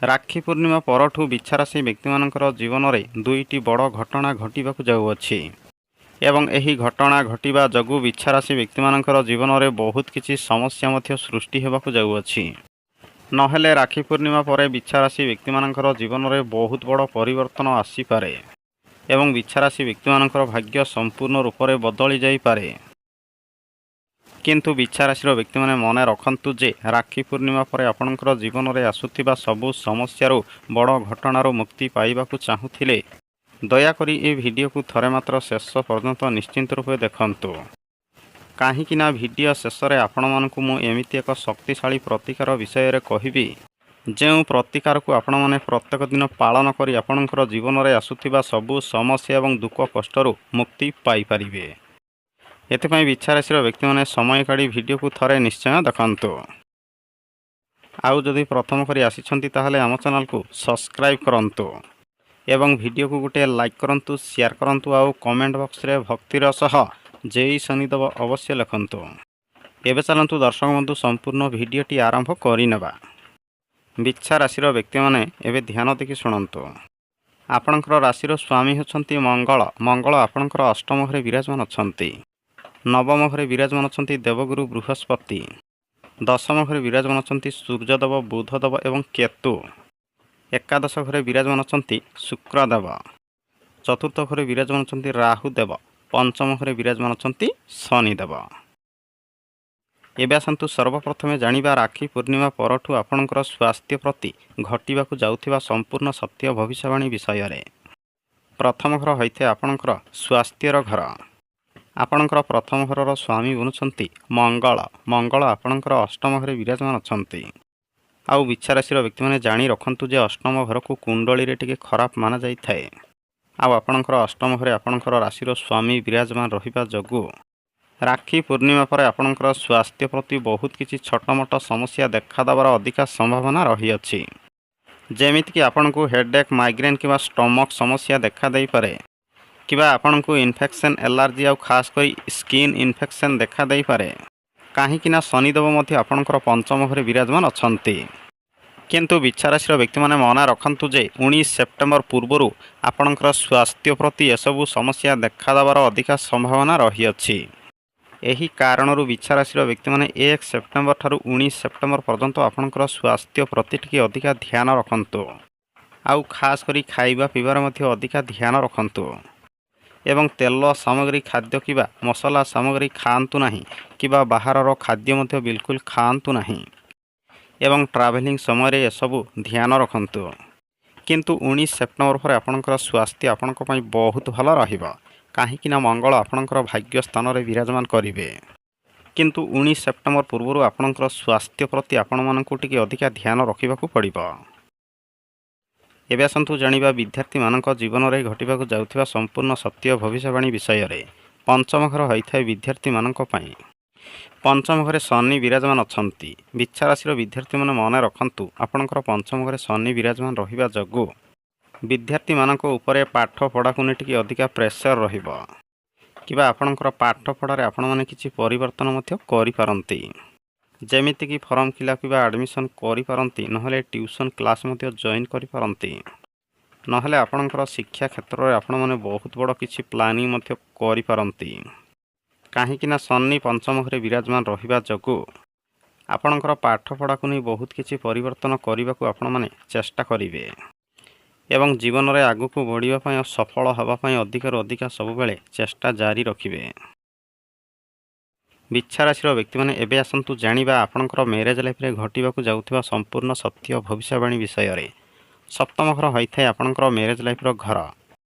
ରାକ୍ଷୀ ପୂର୍ଣ୍ଣିମା ପରଠୁ ବିଛାରାଶି ବ୍ୟକ୍ତିମାନଙ୍କର ଜୀବନରେ ଦୁଇଟି ବଡ଼ ଘଟଣା ଘଟିବାକୁ ଯାଉଅଛି ଏବଂ ଏହି ଘଟଣା ଘଟିବା ଯୋଗୁଁ ବିଛାରାଶି ବ୍ୟକ୍ତିମାନଙ୍କର ଜୀବନରେ ବହୁତ କିଛି ସମସ୍ୟା ମଧ୍ୟ ସୃଷ୍ଟି ହେବାକୁ ଯାଉଅଛି। ନହେଲେ ରାକ୍ଷୀ ପୂର୍ଣ୍ଣିମା ପରେ ବିଛାରାଶି ବ୍ୟକ୍ତିମାନଙ୍କର ଜୀବନରେ ବହୁତ ବଡ଼ ପରିବର୍ତ୍ତନ ଆସିପାରେ ଏବଂ ବିଛାରାଶି ବ୍ୟକ୍ତିମାନଙ୍କର ଭାଗ୍ୟ ସମ୍ପୂର୍ଣ୍ଣ ରୂପରେ ବଦଳି ଯାଇପାରେ। କିନ୍ତୁ ବିଛାରାଶିର ବ୍ୟକ୍ତିମାନେ ମନେ ରଖନ୍ତୁ ଯେ ରାକ୍ଷୀ ପୂର୍ଣ୍ଣିମା ପରେ ଆପଣଙ୍କର ଜୀବନରେ ଆସୁଥିବା ସବୁ ସମସ୍ୟାରୁ, ବଡ଼ ଘଟଣାରୁ ମୁକ୍ତି ପାଇବାକୁ ଚାହୁଁଥିଲେ, ଦୟାକରି ଏ ଭିଡ଼ିଓକୁ ଥରେ ମାତ୍ର ଶେଷ ପର୍ଯ୍ୟନ୍ତ ନିଶ୍ଚିନ୍ତ ରୂପେ ଦେଖନ୍ତୁ। କାହିଁକି ନା ଭିଡ଼ିଓ ଶେଷରେ ଆପଣମାନଙ୍କୁ ମୁଁ ଏମିତି ଏକ ଶକ୍ତିଶାଳୀ ପ୍ରତିକାର ବିଷୟରେ କହିବି, ଯେଉଁ ପ୍ରତିକାରକୁ ଆପଣମାନେ ପ୍ରତ୍ୟେକ ଦିନ ପାଳନ କରି ଆପଣଙ୍କର ଜୀବନରେ ଆସୁଥିବା ସବୁ ସମସ୍ୟା ଏବଂ ଦୁଃଖ କଷ୍ଟରୁ ମୁକ୍ତି ପାଇପାରିବେ। ଏଥିପାଇଁ ବିଛାରାଶିର ବ୍ୟକ୍ତିମାନେ ସମୟ କାଢ଼ି ଭିଡ଼ିଓକୁ ଥରେ ନିଶ୍ଚୟ ଦେଖନ୍ତୁ। ଆଉ ଯଦି ପ୍ରଥମ କରି ଆସିଛନ୍ତି, ତାହେଲେ ଆମ ଚ୍ୟାନେଲକୁ ସବସ୍କ୍ରାଇବ୍ କରନ୍ତୁ ଏବଂ ଭିଡ଼ିଓକୁ ଗୋଟିଏ ଲାଇକ୍ କରନ୍ତୁ, ସେୟାର କରନ୍ତୁ ଆଉ କମେଣ୍ଟ ବକ୍ସରେ ଭକ୍ତିର ସହ ଜୟ ଶନିଦେବ ଅବଶ୍ୟ ଲେଖନ୍ତୁ। ଏବେ ଚାଲନ୍ତୁ ଦର୍ଶକ ବନ୍ଧୁ, ସମ୍ପୂର୍ଣ୍ଣ ଭିଡ଼ିଓଟି ଆରମ୍ଭ କରିନେବା। ବିଛା ରାଶିର ବ୍ୟକ୍ତିମାନେ ଏବେ ଧ୍ୟାନ ଦେଇକି ଶୁଣନ୍ତୁ। ଆପଣଙ୍କର ରାଶିର ସ୍ୱାମୀ ହେଉଛନ୍ତି ମଙ୍ଗଳ। ମଙ୍ଗଳ ଆପଣଙ୍କର ଅଷ୍ଟମ ଘରେ ବିରାଜମାନ ଅଛନ୍ତି। ନବମ ଘରେ ବିରାଜମାନ ଅଛନ୍ତି ଦେବଗୁରୁ ବୃହସ୍ପତି। ଦଶମ ଘରେ ବିରାଜମାନ ଅଛନ୍ତି ସୂର୍ଯ୍ୟଦେବ, ବୁଧଦେବ ଏବଂ କେତୁ। ଏକାଦଶ ଘରେ ବିରାଜମାନ ଅଛନ୍ତି ଶୁକ୍ରଦେବ। ଚତୁର୍ଥ ଘରେ ବିରାଜମାନ ଅଛନ୍ତି ରାହୁଦେବ। ପଞ୍ଚମ ଘରେ ବିରାଜମାନ ଅଛନ୍ତି ଶନିଦେବ। ଏବେ ଆସନ୍ତୁ ସର୍ବପ୍ରଥମେ ଜାଣିବା ରାକ୍ଷୀ ପୂର୍ଣ୍ଣିମା ପରଠୁ ଆପଣଙ୍କର ସ୍ୱାସ୍ଥ୍ୟ ପ୍ରତି ଘଟିବାକୁ ଯାଉଥିବା ସମ୍ପୂର୍ଣ୍ଣ ସତ୍ୟ ଭବିଷ୍ୟବାଣୀ ବିଷୟରେ। ପ୍ରଥମ ଘର ହୋଇଥାଏ ଆପଣଙ୍କର ସ୍ୱାସ୍ଥ୍ୟର ଘର। ଆପଣଙ୍କର ପ୍ରଥମ ଘରର ସ୍ୱାମୀ ବନୁଛନ୍ତି ମଙ୍ଗଳ। ମଙ୍ଗଳ ଆପଣଙ୍କର ଅଷ୍ଟମ ଘରେ ବିରାଜମାନ ଅଛନ୍ତି। ଆଉ ବିଛା ରାଶିର ବ୍ୟକ୍ତିମାନେ ଜାଣି ରଖନ୍ତୁ ଯେ ଅଷ୍ଟମ ଘରକୁ କୁଣ୍ଡଳୀରେ ଟିକେ ଖରାପ ମାନାଯାଇଥାଏ। ଆଉ ଆପଣଙ୍କର ଅଷ୍ଟମ ଘରେ ଆପଣଙ୍କର ରାଶିର ସ୍ୱାମୀ ବିରାଜମାନ ରହିବା ଯୋଗୁଁ ରାକ୍ଷୀ ପୂର୍ଣ୍ଣିମା ପରେ ଆପଣଙ୍କର ସ୍ୱାସ୍ଥ୍ୟ ପ୍ରତି ବହୁତ କିଛି ଛୋଟମୋଟ ସମସ୍ୟା ଦେଖାଦେବାର ଅଧିକା ସମ୍ଭାବନା ରହିଅଛି। ଯେମିତିକି ଆପଣଙ୍କୁ ହେଡ଼େକ୍, ମାଇଗ୍ରେନ୍ କିମ୍ବା ଷ୍ଟମକ୍ ସମସ୍ୟା ଦେଖାଦେଇପାରେ କିମ୍ବା ଆପଣଙ୍କୁ ଇନଫେକ୍ସନ୍, ଏଲାର୍ଜି ଆଉ ଖାସ୍ କରି ସ୍କିନ୍ ଇନଫେକ୍ସନ୍ ଦେଖାଦେଇପାରେ। କାହିଁକି ନା ଶନିଦେବ ମଧ୍ୟ ଆପଣଙ୍କର ପଞ୍ଚମ ଘରେ ବିରାଜମାନ ଅଛନ୍ତି। କିନ୍ତୁ ବିଛା ରାଶିର ବ୍ୟକ୍ତିମାନେ ମନେ ରଖନ୍ତୁ ଯେ 19 ସେପ୍ଟେମ୍ବର ପୂର୍ବରୁ ଆପଣଙ୍କର ସ୍ୱାସ୍ଥ୍ୟ ପ୍ରତି ଏସବୁ ସମସ୍ୟା ଦେଖାଦେବାର ଅଧିକା ସମ୍ଭାବନା ରହିଅଛି। ଏହି କାରଣରୁ ବିଛା ରାଶିର ବ୍ୟକ୍ତିମାନେ 1 ସେପ୍ଟେମ୍ବର ଠାରୁ 19 ସେପ୍ଟେମ୍ବର ପର୍ଯ୍ୟନ୍ତ ଆପଣଙ୍କର ସ୍ୱାସ୍ଥ୍ୟ ପ୍ରତି ଟିକେ ଅଧିକା ଧ୍ୟାନ ରଖନ୍ତୁ। ଆଉ ଖାସ୍ କରି ଖାଇବା ପିଇବାରେ ମଧ୍ୟ ଅଧିକା ଧ୍ୟାନ ରଖନ୍ତୁ ଏବଂ ତେଲ ସାମଗ୍ରୀ ଖାଦ୍ୟ କିମ୍ବା ମସଲା ସାମଗ୍ରୀ ଖାଆନ୍ତୁ ନାହିଁ କିମ୍ବା ବାହାରର ଖାଦ୍ୟ ମଧ୍ୟ ବିଲକୁଲ ଖାଆନ୍ତୁ ନାହିଁ ଏବଂ ଟ୍ରାଭେଲିଂ ସମୟରେ ଏସବୁ ଧ୍ୟାନ ରଖନ୍ତୁ। କିନ୍ତୁ 19 ସେପ୍ଟେମ୍ବର ପରେ ଆପଣଙ୍କର ସ୍ୱାସ୍ଥ୍ୟ ଆପଣଙ୍କ ପାଇଁ ବହୁତ ଭଲ ରହିବ, କାହିଁକି ନା ମଙ୍ଗଳ ଆପଣଙ୍କର ଭାଗ୍ୟ ସ୍ଥାନରେ ବିରାଜମାନ କରିବେ। କିନ୍ତୁ 19 ସେପ୍ଟେମ୍ବର ପୂର୍ବରୁ ଆପଣଙ୍କର ସ୍ୱାସ୍ଥ୍ୟ ପ୍ରତି ଆପଣମାନଙ୍କୁ ଟିକେ ଅଧିକା ଧ୍ୟାନ ରଖିବାକୁ ପଡ଼ିବ। ଏବେ ଆସନ୍ତୁ ଜାଣିବା ବିଦ୍ୟାର୍ଥୀମାନଙ୍କ ଜୀବନରେ ଘଟିବାକୁ ଯାଉଥିବା ସମ୍ପୂର୍ଣ୍ଣ ସତ୍ୟ ଭବିଷ୍ୟବାଣୀ ବିଷୟରେ। ପଞ୍ଚମ ଘର ହୋଇଥାଏ ବିଦ୍ୟାର୍ଥୀମାନଙ୍କ ପାଇଁ। ପଞ୍ଚମ ଘରେ ଶନି ବିରାଜମାନ ଅଛନ୍ତି। ବିଛା ରାଶିର ବିଦ୍ୟାର୍ଥୀମାନେ ମନେ ରଖନ୍ତୁ, ଆପଣଙ୍କର ପଞ୍ଚମ ଘରେ ଶନି ବିରାଜମାନ ରହିବା ଯୋଗୁଁ ବିଦ୍ୟାର୍ଥୀମାନଙ୍କ ଉପରେ ପାଠ ପଢ଼ାକୁ ନେଇ ଟିକେ ଅଧିକା ପ୍ରେସର ରହିବ କିମ୍ବା ଆପଣଙ୍କର ପାଠ ପଢ଼ାରେ ଆପଣମାନେ କିଛି ପରିବର୍ତ୍ତନ ମଧ୍ୟ କରିପାରନ୍ତି। ଯେମିତିକି ଫର୍ମ ଫିଲ୍ଅପ୍ କିମ୍ବା ଆଡ଼ମିସନ୍ କରିପାରନ୍ତି, ନହେଲେ ଟ୍ୟୁସନ୍ କ୍ଲାସ୍ ମଧ୍ୟ ଜଏନ୍ କରିପାରନ୍ତି, ନହେଲେ ଆପଣଙ୍କର ଶିକ୍ଷା କ୍ଷେତ୍ରରେ ଆପଣମାନେ ବହୁତ ବଡ଼ କିଛି ପ୍ଲାନିଂ ମଧ୍ୟ କରିପାରନ୍ତି। କାହିଁକି ନା ଶନି ପଞ୍ଚମ ଘରେ ବିରାଜମାନ ରହିବା ଯୋଗୁଁ ଆପଣଙ୍କର ପାଠପଢ଼ାକୁ ନେଇ ବହୁତ କିଛି ପରିବର୍ତ୍ତନ କରିବାକୁ ଆପଣମାନେ ଚେଷ୍ଟା କରିବେ ଏବଂ ଜୀବନରେ ଆଗକୁ ବଢ଼ିବା ପାଇଁ ଆଉ ସଫଳ ହେବା ପାଇଁ ଅଧିକରୁ ଅଧିକା ସବୁବେଳେ ଚେଷ୍ଟା ଜାରି ରଖିବେ। ବିଛା ରାଶିର ବ୍ୟକ୍ତିମାନେ, ଏବେ ଆସନ୍ତୁ ଜାଣିବା ଆପଣଙ୍କର ମ୍ୟାରେଜ୍ ଲାଇଫ୍ରେ ଘଟିବାକୁ ଯାଉଥିବା ସମ୍ପୂର୍ଣ୍ଣ ସତ୍ୟ ଭବିଷ୍ୟବାଣୀ ବିଷୟରେ। ସପ୍ତମ ଘର ହୋଇଥାଏ ଆପଣଙ୍କର ମ୍ୟାରେଜ୍ ଲାଇଫ୍ର ଘର।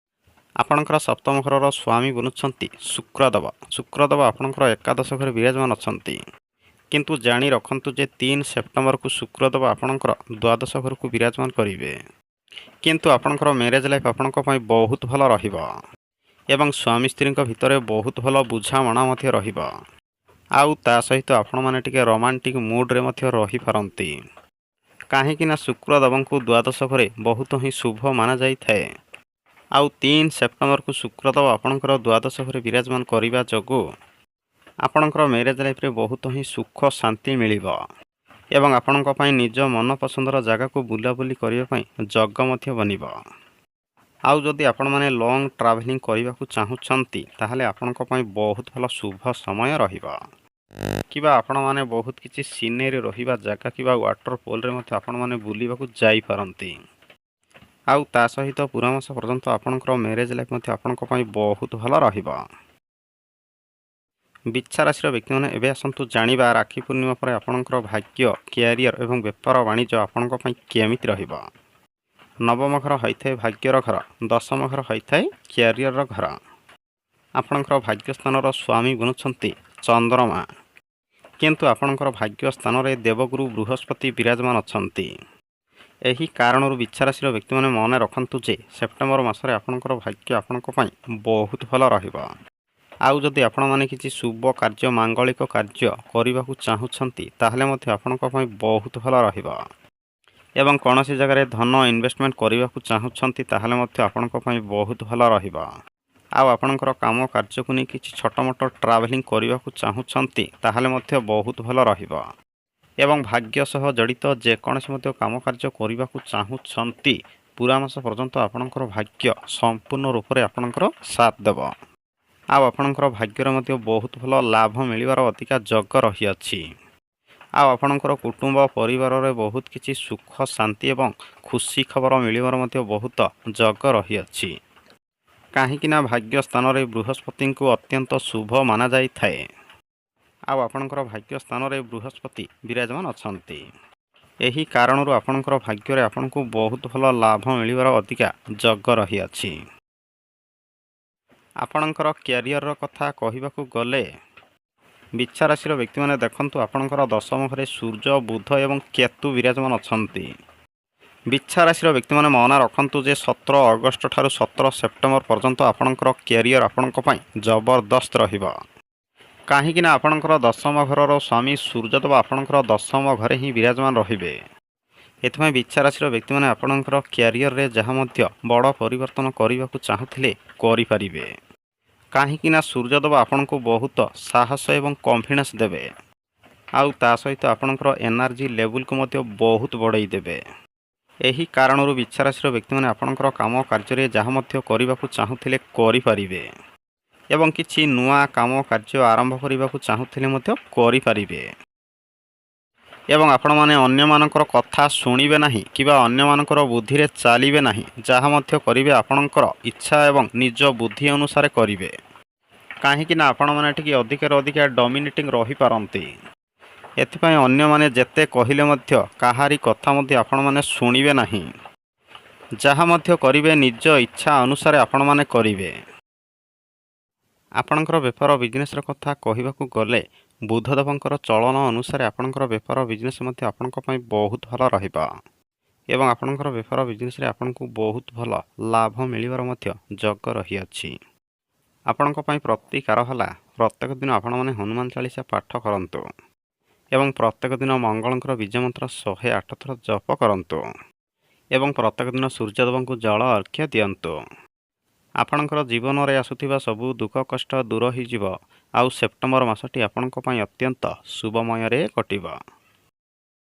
ଆପଣଙ୍କର ସପ୍ତମ ଘରର ସ୍ୱାମୀ ବନୁଛନ୍ତି ଶୁକ୍ରଦେବ। ଶୁକ୍ରଦେବ ଆପଣଙ୍କର ଏକାଦଶ ଘରେ ବିରାଜମାନ ଅଛନ୍ତି। କିନ୍ତୁ ଜାଣି ରଖନ୍ତୁ ଯେ 3 ସେପ୍ଟେମ୍ବରକୁ ଶୁକ୍ରଦେବ ଆପଣଙ୍କର ଦ୍ୱାଦଶ ଘରକୁ ବିରାଜମାନ କରିବେ। କିନ୍ତୁ ଆପଣଙ୍କର ମ୍ୟାରେଜ୍ ଲାଇଫ୍ ଆପଣଙ୍କ ପାଇଁ ବହୁତ ଭଲ ରହିବ ଏବଂ ସ୍ୱାମୀ ସ୍ତ୍ରୀଙ୍କ ଭିତରେ ବହୁତ ଭଲ ବୁଝାମଣା ମଧ୍ୟ ରହିବ। ଆଉ ତା ସହିତ ଆପଣମାନେ ଟିକେ ରୋମାଣ୍ଟିକ୍ ମୁଡ଼୍ରେ ମଧ୍ୟ ରହିପାରନ୍ତି। କାହିଁକି ନା ଶୁକ୍ରଦେବଙ୍କୁ ଦ୍ୱାଦଶ ଘରେ ବହୁତ ହିଁ ଶୁଭ ମାନାଯାଇଥାଏ। ଆଉ 3 ସେପ୍ଟେମ୍ବରକୁ ଶୁକ୍ରଦେବ ଆପଣଙ୍କର ଦ୍ୱାଦଶ ଘରେ ବିରାଜମାନ କରିବା ଯୋଗୁଁ ଆପଣଙ୍କର ମ୍ୟାରେଜ୍ ଲାଇଫ୍ରେ ବହୁତ ହିଁ ସୁଖ ଶାନ୍ତି ମିଳିବ ଏବଂ ଆପଣଙ୍କ ପାଇଁ ନିଜ ମନପସନ୍ଦର ଜାଗାକୁ ବୁଲାବୁଲି କରିବା ପାଇଁ ଯୋଗ ମଧ୍ୟ ବନିବ। ଆଉ ଯଦି ଆପଣମାନେ ଲଙ୍ଗ୍ ଟ୍ରାଭେଲିଂ କରିବାକୁ ଚାହୁଁଛନ୍ତି, ତାହେଲେ ଆପଣଙ୍କ ପାଇଁ ବହୁତ ଭଲ ଶୁଭ ସମୟ ରହିବ। କିମ୍ବା ଆପଣମାନେ ବହୁତ କିଛି ସିନେରୀ ରହିବା ଜାଗା କିମ୍ବା ୱାଟରଫଲ୍ରେ ମଧ୍ୟ ଆପଣମାନେ ବୁଲିବାକୁ ଯାଇପାରନ୍ତି। ଆଉ ତା ସହିତ ପୁରା ମାସ ପର୍ଯ୍ୟନ୍ତ ଆପଣଙ୍କର ମ୍ୟାରେଜ୍ ଲାଇଫ୍ ମଧ୍ୟ ଆପଣଙ୍କ ପାଇଁ ବହୁତ ଭଲ ରହିବ। ବିଛା ରାଶିର ବ୍ୟକ୍ତିମାନେ, ଏବେ ଆସନ୍ତୁ ଜାଣିବା ରାକ୍ଷୀ ପୂର୍ଣ୍ଣିମା ପରେ ଆପଣଙ୍କର ଭାଗ୍ୟ, କ୍ୟାରିୟର ଏବଂ ବେପାର ବାଣିଜ୍ୟ ଆପଣଙ୍କ ପାଇଁ କେମିତି ରହିବ। ନବମ ଘର ହୋଇଥାଏ ଭାଗ୍ୟର ଘର, ଦଶମ ଘର ହୋଇଥାଏ କ୍ୟାରିୟରର ଘର। ଆପଣଙ୍କର ଭାଗ୍ୟ ସ୍ଥାନର ସ୍ୱାମୀ ବନୁଛନ୍ତି ଚନ୍ଦ୍ରମା, କିନ୍ତୁ ଆପଣଙ୍କର ଭାଗ୍ୟ ସ୍ଥାନରେ ଦେବଗୁରୁ ବୃହସ୍ପତି ବିରାଜମାନ ଅଛନ୍ତି। ଏହି କାରଣରୁ ବିଛା ରାଶିର ବ୍ୟକ୍ତିମାନେ ମନେ ରଖନ୍ତୁ ଯେ ସେପ୍ଟେମ୍ବର ମାସରେ ଆପଣଙ୍କର ଭାଗ୍ୟ ଆପଣଙ୍କ ପାଇଁ ବହୁତ ଭଲ ରହିବ। ଆଉ ଯଦି ଆପଣମାନେ କିଛି ଶୁଭ କାର୍ଯ୍ୟ, ମାଙ୍ଗଳିକ କାର୍ଯ୍ୟ କରିବାକୁ ଚାହୁଁଛନ୍ତି, ତାହେଲେ ମଧ୍ୟ ଆପଣଙ୍କ ପାଇଁ ବହୁତ ଭଲ ରହିବ। ଏବଂ କୌଣସି ଜାଗାରେ ଧନ ଇନଭେଷ୍ଟମେଣ୍ଟ କରିବାକୁ ଚାହୁଁଛନ୍ତି, ତାହେଲେ ମଧ୍ୟ ଆପଣଙ୍କ ପାଇଁ ବହୁତ ଭଲ ରହିବ। ଆଉ ଆପଣଙ୍କର କାମ କାର୍ଯ୍ୟକୁ ନେଇ କିଛି ଛୋଟ ମୋଟ ଟ୍ରାଭେଲିଂ କରିବାକୁ ଚାହୁଁଛନ୍ତି, ତାହେଲେ ମଧ୍ୟ ବହୁତ ଭଲ ରହିବ। ଏବଂ ଭାଗ୍ୟ ସହ ଜଡ଼ିତ ଯେକୌଣସି ମଧ୍ୟ କାମ କାର୍ଯ୍ୟ କରିବାକୁ ଚାହୁଁଛନ୍ତି, ପୁରା ମାସ ପର୍ଯ୍ୟନ୍ତ ଆପଣଙ୍କର ଭାଗ୍ୟ ସମ୍ପୂର୍ଣ୍ଣ ରୂପରେ ଆପଣଙ୍କର ସାଥ ଦେବ। ଆଉ ଆପଣଙ୍କର ଭାଗ୍ୟରେ ମଧ୍ୟ ବହୁତ ଭଲ ଲାଭ ମିଳିବାର ଅଧିକା ଯୋଗ ରହିଅଛି। ଆଉ ଆପଣଙ୍କର କୁଟୁମ୍ବ ପରିବାରରେ ବହୁତ କିଛି ସୁଖ, ଶାନ୍ତି ଏବଂ ଖୁସି ଖବର ମିଳିବାର ମଧ୍ୟ ବହୁତ ଯୋଗ ରହିଅଛି, କାହିଁକି ନା ଭାଗ୍ୟ ସ୍ଥାନରେ ବୃହସ୍ପତିଙ୍କୁ ଅତ୍ୟନ୍ତ ଶୁଭ ମାନାଯାଇଥାଏ। ଆଉ ଆପଣଙ୍କର ଭାଗ୍ୟ ସ୍ଥାନରେ ବୃହସ୍ପତି ବିରାଜମାନ ଅଛନ୍ତି। ଏହି କାରଣରୁ ଆପଣଙ୍କର ଭାଗ୍ୟରେ ଆପଣଙ୍କୁ ବହୁତ ଭଲ ଲାଭ ମିଳିବାର ଅଧିକା ଯୋଗ ରହିଅଛି। ଆପଣଙ୍କର କ୍ୟାରିୟରର କଥା କହିବାକୁ ଗଲେ, ବିଛା ରାଶିର ବ୍ୟକ୍ତିମାନେ, ଦେଖନ୍ତୁ, ଆପଣଙ୍କର ଦଶମ ଘରେ ସୂର୍ଯ୍ୟ, ବୁଧ ଏବଂ କେତୁ ବିରାଜମାନ ଅଛନ୍ତି। ବିଛା ରାଶିର ବ୍ୟକ୍ତିମାନେ ମନେ ରଖନ୍ତୁ ଯେ 17 ଅଗଷ୍ଟ ଠାରୁ 17 ସେପ୍ଟେମ୍ବର ପର୍ଯ୍ୟନ୍ତ ଆପଣଙ୍କର କ୍ୟାରିୟର ଆପଣଙ୍କ ପାଇଁ ଜବରଦସ୍ତ ରହିବ, କାହିଁକି ନା ଆପଣଙ୍କର ଦଶମ ଘରର ସ୍ୱାମୀ ସୂର୍ଯ୍ୟଦେବ ଆପଣଙ୍କର ଦଶମ ଘରେ ହିଁ ବିରାଜମାନ ରହିବେ। ଏଥିପାଇଁ ବିଛା ରାଶିର ବ୍ୟକ୍ତିମାନେ ଆପଣଙ୍କର କ୍ୟାରିୟରରେ ଯାହା ମଧ୍ୟ ବଡ଼ ପରିବର୍ତ୍ତନ କରିବାକୁ ଚାହୁଁଥିଲେ କରିପାରିବେ, କାହିଁକି ନା ସୂର୍ଯ୍ୟଦେବ ଆପଣଙ୍କୁ ବହୁତ ସାହସ ଏବଂ କନଫିଡେନ୍ସ ଦେବେ। ଆଉ ତା ସହିତ ଆପଣଙ୍କର ଏନର୍ଜି ଲେବୁଲକୁ ମଧ୍ୟ ବହୁତ ବଢ଼େଇ ଦେବେ। ଏହି କାରଣରୁ ବିଛା ରାଶିର ବ୍ୟକ୍ତିମାନେ ଆପଣଙ୍କର କାମ କାର୍ଯ୍ୟରେ ଯାହା ମଧ୍ୟ କରିବାକୁ ଚାହୁଁଥିଲେ କରିପାରିବେ ଏବଂ କିଛି ନୂଆ କାମ କାର୍ଯ୍ୟ ଆରମ୍ଭ କରିବାକୁ ଚାହୁଁଥିଲେ ମଧ୍ୟ କରିପାରିବେ। ଏବଂ ଆପଣମାନେ ଅନ୍ୟମାନଙ୍କର କଥା ଶୁଣିବେ ନାହିଁ କିମ୍ବା ଅନ୍ୟମାନଙ୍କର ବୁଦ୍ଧିରେ ଚାଲିବେ ନାହିଁ। ଯାହା ମଧ୍ୟ କରିବେ, ଆପଣଙ୍କର ଇଚ୍ଛା ଏବଂ ନିଜ ବୁଦ୍ଧି ଅନୁସାରେ କରିବେ, କାହିଁକି ନା ଆପଣମାନେ ଟିକେ ଅଧିକରୁ ଅଧିକା ଡମିନେଟିଂ ରହିପାରନ୍ତି। ଏଥିପାଇଁ ଅନ୍ୟମାନେ ଯେତେ କହିଲେ ମଧ୍ୟ କାହାରି କଥା ମଧ୍ୟ ଆପଣମାନେ ଶୁଣିବେ ନାହିଁ। ଯାହା ମଧ୍ୟ କରିବେ, ନିଜ ଇଚ୍ଛା ଅନୁସାରେ ଆପଣମାନେ କରିବେ। ଆପଣଙ୍କର ବେପାର ବିଜନେସ୍ର କଥା କହିବାକୁ ଗଲେ, ବୁଧଦେବଙ୍କର ଚଳନ ଅନୁସାରେ ଆପଣଙ୍କର ବେପାର ବିଜନେସ୍ ମଧ୍ୟ ଆପଣଙ୍କ ପାଇଁ ବହୁତ ଭଲ ରହିବ ଏବଂ ଆପଣଙ୍କର ବେପାର ବିଜନେସ୍ରେ ଆପଣଙ୍କୁ ବହୁତ ଭଲ ଲାଭ ମିଳିବାର ମଧ୍ୟ ଯୋଗ ରହିଅଛି। ଆପଣଙ୍କ ପାଇଁ ପ୍ରତିକାର ହେଲା, ପ୍ରତ୍ୟେକ ଦିନ ଆପଣମାନେ ହନୁମାନ ଚାଳିଶା ପାଠ କରନ୍ତୁ ଏବଂ ପ୍ରତ୍ୟେକ ଦିନ ମଙ୍ଗଳଙ୍କର ବୀଜ ମନ୍ତ୍ର 108 ଥର ଜପ କରନ୍ତୁ ଏବଂ ପ୍ରତ୍ୟେକ ଦିନ ସୂର୍ଯ୍ୟଦେବଙ୍କୁ ଜଳ ଅର୍ଘ୍ୟ ଦିଅନ୍ତୁ। ଆପଣଙ୍କର ଜୀବନରେ ଆସୁଥିବା ସବୁ ଦୁଃଖ କଷ୍ଟ ଦୂର ହୋଇଯିବ ଆଉ ସେପ୍ଟେମ୍ବର ମାସଟି ଆପଣଙ୍କ ପାଇଁ ଅତ୍ୟନ୍ତ ଶୁଭମୟରେ କଟିବ।